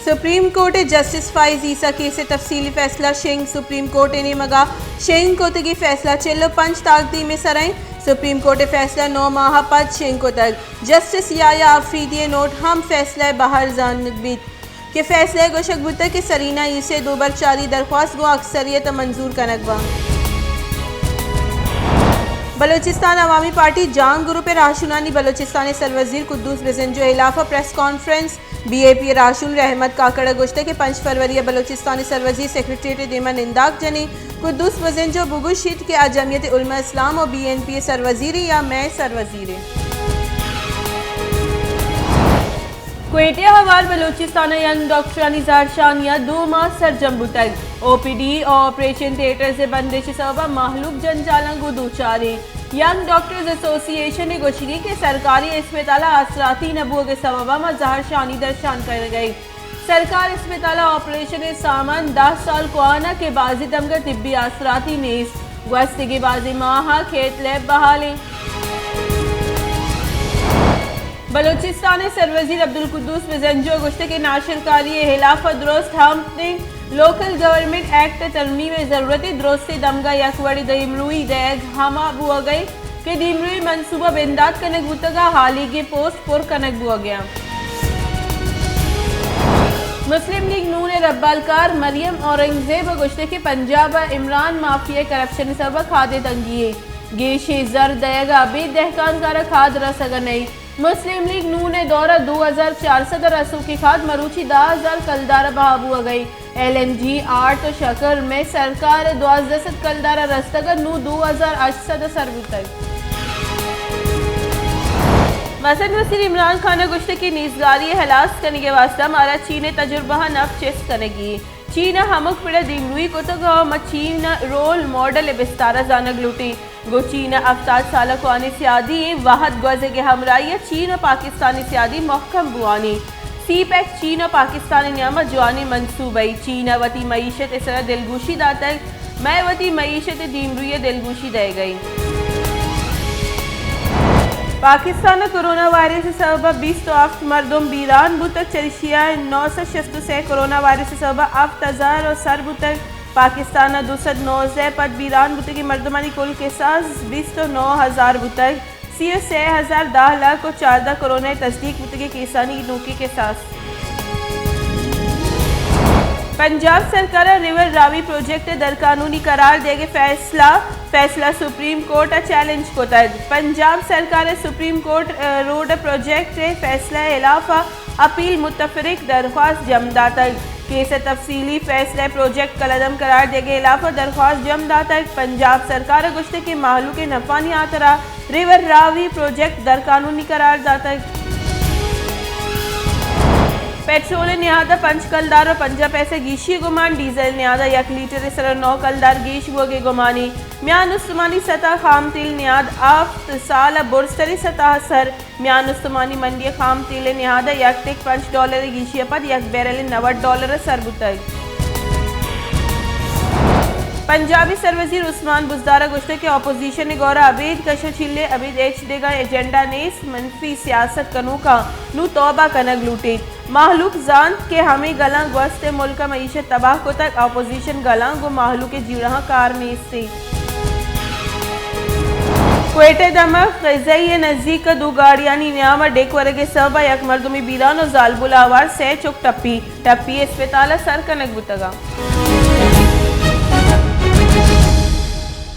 Supreme court ءِ جسٹس فائز عیسی کیس ءِ تفصیلی فیصلہ شنگ۔ سپریم کورٹ ءِ نیمگ ءَ شنگ کتگیں فیصلہ چل ءُ پنچ تاکدیم ءِ سرا اِنت۔ سپریم کورٹ ءِ فیصلہ نو ماہ ءَ پد شنگ کتگ۔ جسٹس یحییٰ آفریدی ءِ نوٹ ہم فیصلہ ءِ بہر زانگ بیت کہ فیصلہ ءَ گوشگ بوتگ کہ سرینا عیسی ءِ دوبر چاری درخواست گوں اکثریت ءَ منظور کنگ بنت۔ بلوچستان عوامی پارٹی جانگ گروپ ءِ راہشونانی بلوچستان ءِ سروزیر قدوس بزنجو ءِ ہلاف ءَ پریس کانفرنس۔ بی اے پی ءِ راہشون رحمت کاکڑ ءَ گوشتگ کہ پنچ فروری ءَ بلوچستان ءِ سروزیر سیکرٹریٹ ءِ دیما ننداک جنیں۔ قدوس بزنجو بگوشیت کہ آ جمعیت علماء اسلام ءُ بی این پی ءِ سروزیرے یا مئے سروزیرے۔ کوئٹہ ءَ ہوار بلوچستان ءِ ینگ ڈاکٹرانی زہرشانی ءَ دو ماہ سرجم بوتگ۔ او پی ڈی ءُ آپریشن تھیٹرز ءِ بندش ءِ سبب ءَ مہلوک جنجالاں گوں دوچاریں۔ ینگ ڈاکٹرز ایسوسی ایشن ءِ گوشگی کہ سرکاری اسپتال ءَ آسراتی نہ بوگ ءِ سبب ءَ ما زہرشانی درشان کنگ ءَ ایں۔ سرکار اسپتال ءَ آپریشن ءِ سامان دہ سال کوہن ءَ کہ بازیں دمگ ءَ طبی آسراتی نیست۔ گوستگیں بازیں ماہ ءَ کیتھ لیب بحال ایں۔ بلوچستان ءِ سروزیر عبدالقدوس بزنجو ءَ گوشتگ کہ ناشرکاری ءِ ہلاف ءَ درست ہمپتیں لوکل گورنمنٹ ایکٹ ءِ ترمیم ءِ ضرورت ایں۔ درستیں دمگ ءَ یک وڑیں دیمروئی دئیگ ہما بوگ ءَ ایں کہ دیمروئی منصوبہ بندات کنگ بوتگ ءُ ہالیگیں پوسٹ پر کنگ بوگ ءَ اَنت۔ مسلم لیگ نون ءِ ربالکار مریم اورنگزیب ءَ گوشتگ کہ پنجاب ءَ عمران مافیا ءِ کرپشن ءِ سبب ءَ کھاد ءِ تنگی ایں۔ گیشیں زر دئیگ ءَ ابید دہکانکار ءَ کھاد رسگ ءَ نئیں۔ مسلم لیگ نون ءِ دور ءَ دو ہزار چار سد ءَ رسوکیں کھاد مروچی دہ ہزار کلدار ءَ بہا بوگ ءَ ایں۔ ایل این جی، آرٹ ءُ شکر مئے سرکار ءِ دوازدہ سد کلدار ءَ رستگ ءُ نوں دو ہزار ہشت سد ءَ سر بوتگ۔ مزن وزیر عمران خان ءَ گوشتگ کہ نیزگاری ءِ ہلاس کنگ ءِ واستہ مارا چین ءِ تجربہ ءَ نپ چست کنگی ایں۔ چین ءَ ہمک پڑ ءَ دیمروئی کتگ ءُ ما چین ءَ رول ماڈل ءِ بستار ءَ زانگ لوٹیں۔ گوں چین ءَ ہفتاد سال ءَ کوہنیں سیادی ایں، وہد گوزگ ءِ ہمراہی ءَ چین ءُ پاکستان ءِ سیادی مھکم بوان ایں۔ سی پیک چین ءُ پاکستان ءِ نیام ءَ جوانیں منصوبہ ایں۔ چین ءَ وتی معیشت ءِ سرا دلگوشی داتگ، مئے وتی معیشت ءِ دیمروئی ءَ دلگوشی دئیگ ءَ ایں۔ پاکستان ءَ کرونا وائرس ءِ سبب ءَ بیست ءُ ہفت مردم بیران بوتگ، چریشی ءَ نو سد شست ءُ سے کرونا وائرس ءِ سبب ءَ ہفت ہزار ءَ سر بوتگ۔ پاکستان ءَ دو سد نوزدہ ءَ پد بیران بوتگیں مردمانی کل کساس بیست ءُ نو ہزار بوتگ۔ سی ءُ سے ہزار دہ لکھ ءُ چاردہ کرونا ءِ تصدیق بوتگیں کیسانی نوکیں کساس۔ پنجاب سرکار ءَ ریور راوی پروجیکٹ ءِ درقانونی قرار دیگ ءِ فیصلہ، فیصلہ سپریم کورٹ ءَ چیلنج کتگ۔ پنجاب سرکار ءَ سپریم کورٹ، ءَ، روڈ پروجیکٹ ءِ فیصلہ ءِ ہلاف ءَ اپیل متفرق درخواست جم داتگ۔ کیس ءِ تفصیلی فیصلہ ءَ پروجیکٹ کلعدم قرار دیگ ءِ ہلاف ءَ درخواست جم داتگ۔ پنجاب سرکار ءَ گوشتگ کہ مہلوک ءِ نفعانی ہاترا ریور راوی پروجیکٹ درقانونی قرار داتگ۔ پیٹرول ءِ نہاد ءَ پنچ کلدار ءُ پنجاہ پیسہ گیشی ءِ گمان، ڈیزل ءِ نہاد ءَ یک لیٹر ءِ سرا نو کلدار گیش بوگ ءِ گمانے۔ میان استمانی سطح خام تیل نہاد ہفت سال ءَ برزتریں سطح ءَ سر۔ میان استمانی منڈی ءَ خام تیل ءِ نہاد ءَ یک ٹک پنچ ڈالر ءِ گیشی ءَ پد یک بیرل ءِ نود ڈالر ءَ سر بوتگ۔ پنجاب ءِ سروزیر عثمان بزدار ءَ گوشتگ کہ اپوزیشن ءِ گور ءَ ابید کش ءُ چیلے، ابید ہچ دگہ ایجنڈا نیست، منفی سیاست کنوکاں نوں توبہ کنگ لوٹیت۔ مہلوک زانت کہ ہمے گلاں گوست ءِ ملک ءِ معیشت تباہ کتگ، اپوزیشن گلاں گوں مہلوک ءِ جیڑہاں کار نیست۔ کوئٹہ ءِ دمگ قزئی ءِ نزیک ءَ دو گاڑیانی نیام ءَ ڈیک ورگ ءِ سبب ءَ یک مردمے بیران ءُ زالبول ءَ ہوار سئے چک ٹپی، ٹپی اسپتال ءَ سر کنگ بوتگ اَنت۔